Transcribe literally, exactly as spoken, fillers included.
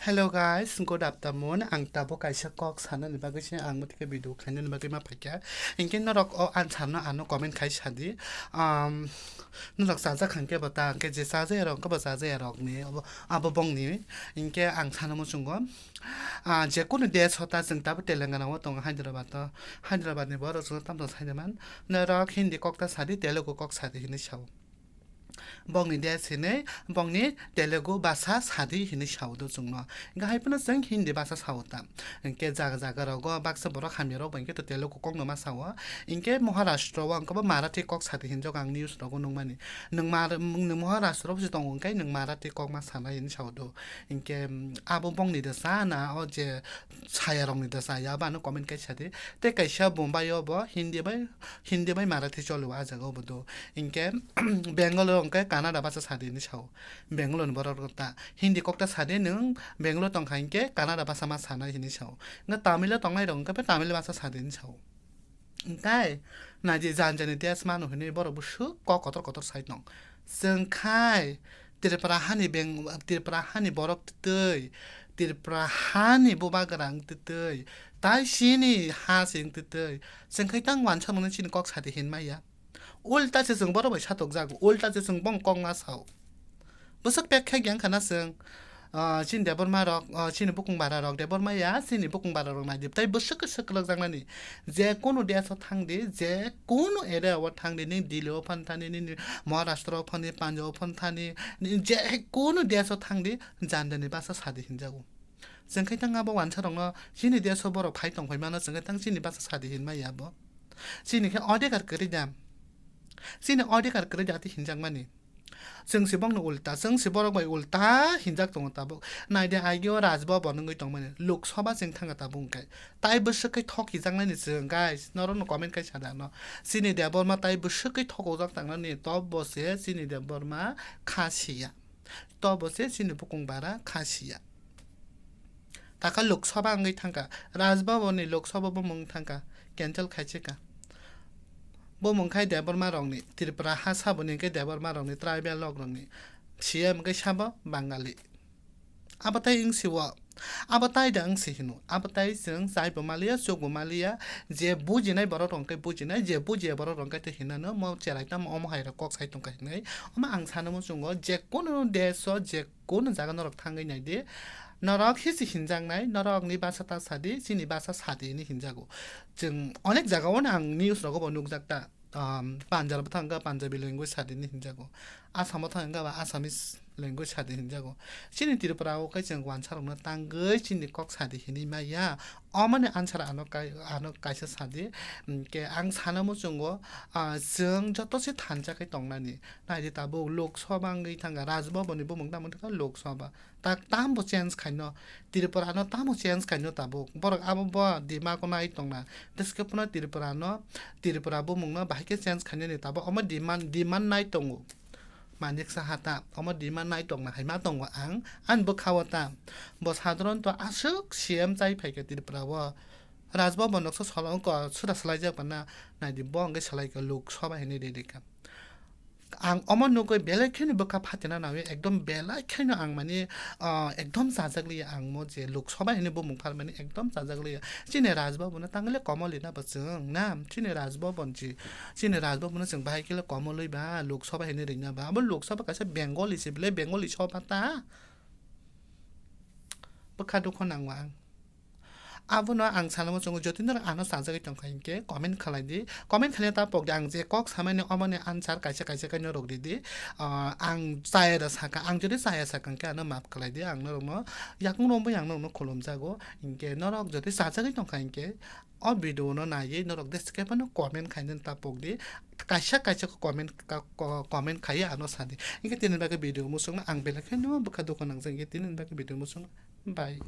Hello guys, good afternoon. Ang tabuk kaisa kok sanani bagwi se ang motike video khlainani bagwi ma phaikha. Hinkhe norok o answer no ano comment khai sadi. Um, norok chajak hwnkhe bo ta hwnkhe je chajaya rok hwnkhe bo chajaya rokni abo, abo bongni. Hinkhe ang sana muchungo. Ah, je kunu desh o ta chwng tabuk Telangana o tongo, Hyderabad o. Hyderabad ni borok chwngno tamtong saiman. Norok Hindi kok ta sadi, Telugu kok sadi hinwi sao. Bongni desh hinwi, bongni Telugu basa sadi hinwi sao do chwngno. Hinkhe hai phano chwng Hindi basa sao ta. Hinkhe jaga jaga rogo baksa borok hamya rok bo hinkhe to Telugu kokno ma sao. Hinkhe Maharashtra o hinkhe bo Marathi kok sadi hinjak ang news rogo nukmani. Nwng Mar-, nwng Maharashtra o se tongo hinkhe nwng Marathi kok ma sanai hinwi sao do. Hinkhe, mm, abo bongni da sa na o je saya rokni da sa ya, abo ano comment kaisa di. Tei kaisa Bombay o bo Hindi bai, Hindi bai Marathi choli o, ah jaga o bo do. Hinkhe Bengal o hinkhe Kannada basa sadi hinwi sao. Bengal ni borok rok ta Hindi kok ta sadi, nwng Bengal o tongkha hinkhe Kannada basa ma sanai hinwi sao. Hinkhe Tamil o tongnai rok hinkhe Tamil basa sadi hinwi sao. Hinkhe naidi jani jani desh mano hinwi borok bwswk kok kotor kotor sai tong. Chwng khai Tripura hani beng-, Tripura hani borok twtwi, Tripura hani bubagra wng twtwi, tai chini ha se wng twtwi. Chwng khai tang wansa mano chini kok sadi hinmaya. Ulta se chwng borok bai satokjago, ulta se chwng bong kok ma sao. Bwswk pek khe gyang khana chwng, ah, chini Debbarma rok, ah, chini bukung bara rok, Debbarma ya, chini bukung bara rok naidi. Tai bwswk khe swk kwlwk jaknani. Je kunu desh o thang di, je kunu area o thang di, nini Delhi o phan thani, nini Maharashtra o phan di, Punjab o phan thani, nini je kunu desh o thang di, jani jani basa sadi hinjago. Chwng khai tang abo wansa rokno chini desh o borok phai tong phai mano, chwng khai tang chini basa sadi hinmaya abo. Chini khe odhikar kwrwi da. Chini odhikar kwrwi da tei hinjakmani. Chwng se bongni ulta, chwng se borok bai ulta hinjak tongo tabuk. Naidi aigio Raj Bhaban wngwi tongmani. Lok Sabha chwng thangkha tabuk hwnkhe. Tai bwswk khe thok hijaknani chwng, guys. Norokno comment khai sada no. Chini Debbarma tai bwswk khe thokojak tangnani. Tobo se chini Debbarma kha siya. Tobo se chini bukung bara kha siya. Taka Lok Sabha wngwi thangkha. Raj Bhaban ni Lok Sabha bo mung thangkha. Cancel khaichika. Bo mung khai Debbarma rokni, Tripura ha saboni hwnkhe Debbarma rokni, tribal rok rokni C M wngkhe sabo Bangali. Abo tai wngsi o. Abo tai da wngsi hino. Abo tai chwng chaibo maliya, chukbo maliya. Je bujinai borok rok hwnkhe bujinai, je bujiya borok rok hwnkhe tei hinano mo cherai tamo omo hai rok kok sai tongkha hinwi. Omo ang sana muchungo je kunu desh o, je kunu jaga norok thangwi naidi. Norok hisi hinjaknai, norokni basa ta sadi, chini basa sadi hinwi hinjago. Chwng onek jaga o ang news rogo bo nukjak ta. Um, Punjab thangkha Punjabi language sadi hinwi hinjago. Assam o thangkha ba Assamese language sadi hinjago. Chini Tripura o khe chwng wansa rokno tangwi chini kok sadi hinwi maya. Omoni answer ano kai-, ano kaisa sadi. Hinkhe ang sana muchungo, ah, chwng joto se thansa khe tongnani. Naidi tabuk Lok Sabha wngwi thangkha, Raj Bhaban ni bumung tamo thangkha Lok Sabha. Tak tamo change khaino, Tripura no tamo change khaino tabuk. Borok abo bo demand o nai tongna. Teske phano Tripura no, Tripura bumung no bahai khe change khainani tabuk. Omo demand, demand nai tongo. Manik Saha ta, omo demand nai tongna hai ma tongo ang. Ani bwkha o ta, bo sadharanto aswk C M chai phaikha Tripura o. Raj Bhaban rok so solo wngkha, sura swlaijak bana, naidi bo hwnkhe swlaikha Lok Sabha hinwi rwrwkha. Ang omo nugwi belai kheno bwkha phatina nangwi ekdom belai kheno ang mani, ah, ekdom chajakliya ang mo je Lok Sabha hinwi bumung phalmani ekdom chajakliya. Chini Raj Bhaban no tangwi le komo lina bo chwng na, chini Raj Bhaban chi, chini Raj Bhaban no chwng bahai khe le komo lwi ba Lok Sabha hinwi rwina ba. Abo Lok Sabha kaisa Bengali se bile Bengali Sabha ta. Bwkha dukho nango ang. Abono ang sana muchungo jotino ano sajagwi tongkha hinkhe comment khalai di. Comment khaina ta pok di, ang je kok samani omoni answer kaisa kaisa khe norok ridi. Ah, ang chaya da saka, ang jodi chaya saka hinkhe ano maaf khalai di, ang norokno yakung romwi ang norokno khulumjago. Hinkhe norok jodi sajagwi tongkha hinkhe o video no naiwi norok description o comment khaina ta pok di. Kaisa kaisa comment ka-, ko-, comment khaiwi ano sadi. Hinkhe tini bagwi video muchungno ang belai kheno bwkha dukho nangjak hinkhe tini bagwi video muchungno. Bye.